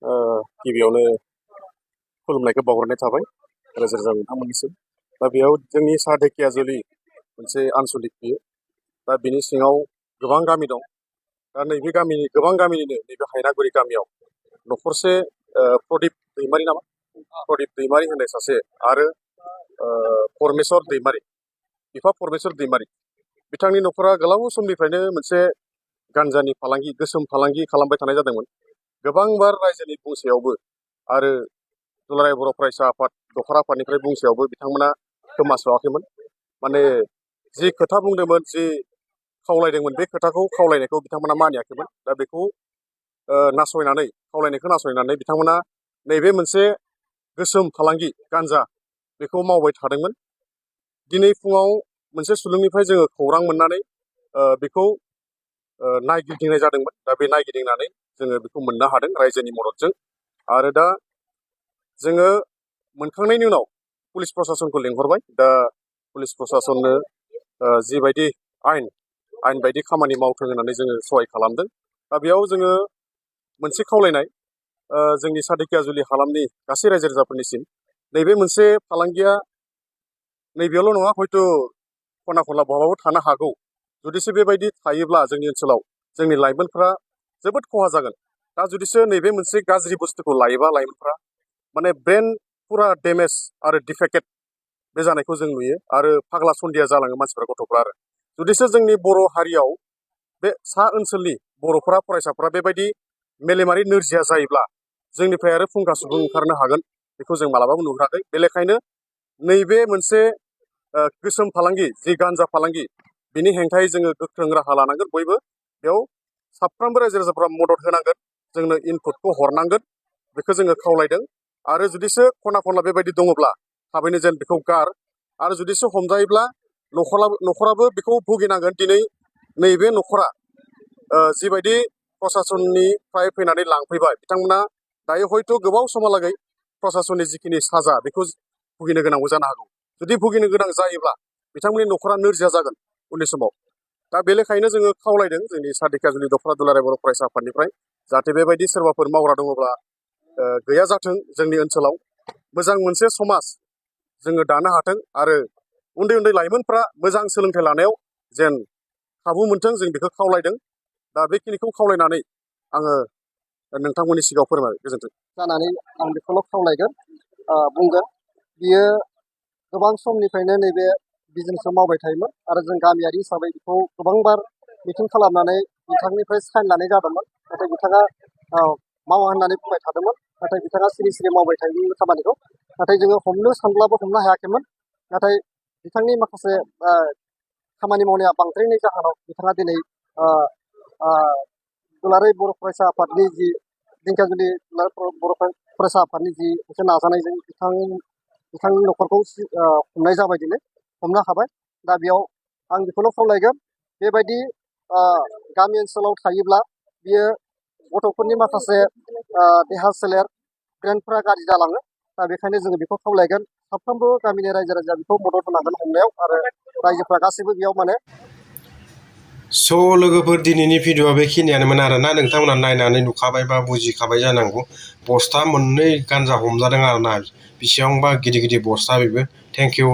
गिबियावनो खुलुमनायखौ बावहरनाय थाबाय रोजा रोजा नोंथांमोननिसिम। दा बेयाव जोंनि साहा धेकियाजुलि मोनसे आनसलिक बियो। दा बिनि सिङाव गोबां गामि दं। दा नैबे गामिनि गोबां गामिनिनो नैबे हायनागुरि गामियाव न'खरसे प्रदीप दैमारि नामा, प्रदीप दैमारि होननाय सासे आरो परमेश्वर दैमारि, बिफा परमेश्वर दैमारि, बिथांनि न'खरा गोलाव समनिफ्रायनो मोनसे गान्जानि फालांगि, गोसोम फालांगि खालामबाय थानाय जादोंमोन। गोबांबार रायजोनि बुंसायावबो आरो दुलाराय बर' फरायसा आफाद दखरा आफादनिफ्राय बुंसायावबो बिथांमोना खोमास्रावाखैमोन। माने जि खोथा बुंदोंमोन, जि खावलायदोंमोन, बे खोथाखौ खावलायनायखौ बिथांमोना मानियाखैमोन। दा बेखौ नासयनानै, खावलायनायखौ नासयनानै बिथांमोना नैबे मोनसे गोसोम फालांगि गान्जा बेखौ मावबाय थादोंमोन। दिनै फुङाव मोनसे सुलुंनिफ्राय जोङो खौरां मोननानै बेखौ नायगिदिंनाय जादोंमोन। दा बे नायगिदिंनानै जोङो बेखौ मोननो हादों रायजोनि मददजों। आरो दा जोङो मोनखांनायनि उनाव पुलिस प्रसासनखौ लेंहरबाय। दा पुलिस प्रसासननो जिबायदि आयेन बायदि खामानि मावथों होननानै जोङो सहाय खालामदों। दा बेयाव जोङो मोनसे खावलायनाय जोंनि साहा धेकियाजुलि हालामनि गासै रायजो राजाफोरनिसिम, नैबे मोनसे फालांगिया नैबेयावल' नङा, हयथ' खना खनला बहाबाबो थानो हागौ। जुदिसो बेबायदि थायोब्ला जोंनि ओनसोलाव जोंनि लाइमोनफ्रा जोबोद खहा जागोन। दा जुदिसो नैबे मोनसे गाज्रि बुस्थुखौ लायोबा लाइमोनफ्रा माने ब्रेन फुरा डेमेज आरो डिफेक्टेड बे जानायखौ जों नुयो। आरो फाग्ला सन्दिया जालाङो मानसिफ्रा, गथ'फ्रा। आरो जुदिसो जोंनि बर' हारियाव बे सा ओनसोलनि बर'फोरा, फरायसाफ्रा बेबायदि मेलेमारि नोरजिया जायोब्ला जोंनिफ्राय आरो फुंखा सुबुं ओंखारनो हागोन, बेखौ जों मालाबाबो नुहुराखै। बे लेखायनो नैबे मोनसे गोसोम फालांगि, जि गान्जा फालांगि, बिनि हेंथायै जोङो गोख्रों राहा लानांगोन। बयबो बेयाव साफ्रोमबो रायजो राजाफ्रा मदद होनांगोन, जोंनो इनपुटखौ हरनांगोन, बेखौ जोङो खावलायदों। आरो जुदिसो खना खनला बेबायदि दङब्ला थाबैनो जेन बेखौ गार। आरो जुदिसो हमजायोब्ला न'खराबो बेखौ भुगिनांगोन। दिनै नैबे न'खरा जिबायदि प्रसासननिफ्राय फैनानै लांफैबाय, बिथांमोना दायो हयथ' गोबाव समहालागै प्रसासननि जिखिनि साजा बेखौ भुगिनो गोनांबो जानो हागौ। जुदि भुगिनो गोनां जायोब्ला बिथांमोननि न'खरा नोरजिया जागोन उननि समाव। दा बे लेखायैनो जोङो खावलायदों जोंनि साहा धेकियाजुलि दखरा दुलाराय बर' फरायसा आफादनिफ्राय, जाहाथे बेबायदि सोरबाफोर मावग्रा दङब्ला गैया जाथों। जोंनि ओनसोलाव मोजां मोनसे समाज जोङो दानो हाथों आरो उन्दै उन्दै लाइमोनफ्रा मोजां सोलोंथाइ लानायाव जेन खाबु मोनथों, जों बेखौ खावलायदों। दा बेखिनिखौ खावलायनानै आङो नोंथांमोननि सिगाङाव फोरमायबाय। गोजोन्थों जानानै आं बेखौल' खावलायगोन, बुंगोन। बियो गोबां समनिफ्रायनो नैबे बिजनेसखौ मावबाय थायोमोन आरो जों गामियारि हिसाबै बेखौ गोबांबार मिटिं खालामनानै बिथांनिफ्राय साइन लानाय जादोंमोन। नाथाय बिथाङा मावा होननानै बुंबाय थादोंमोन। नाथाय बिथाङा सिरि सिरि मावबाय थायोमोन खामानिखौ। नाथाय जोङो हमनो सानब्लाबो हमनो हायाखैमोन। नाथाय बिथांनि माखासे खामानि मावनाया बांद्रायनाय जाहोनाव बिथाङा दिनै दुलाराय बर' फरायसा आफादनि जि धेकियाजुलि बर' फरायसा आफादनि जि मोनसे नाजानायजों बिथांनि न'खरखौ हमनाय जाबाय, दिनै हमनो हाबाय। दा बेयाव आं बेखौल' खावलायगोन, बेबायदि गामि ओनसोलाव थायोब्ला बियो गथ'फोरनि माखासे देहा सोलेर, ब्रेनफ्रा गाज्रि जालाङो। दा बेखायनो जोङो बेखौ खावलायगोन, साफ्रोमबो गामिनि रायजो राजाया बेखौ मदद होनांगोन हमनायाव, आरो रायजोफ्रा गासैबो बेयाव माने। स' लोगोफोर, दिनैनि भिडिअआ बेखिनियानोमोन आरोना। नोंथांमोना नायनानै नुखाबाय बा बुजिखाबाय जानांगौ। बस्था मोननै गान्जा हमजादों आरोना, बेसेबांबा गिदिर गिदिर बस्था बेबो। Thank you.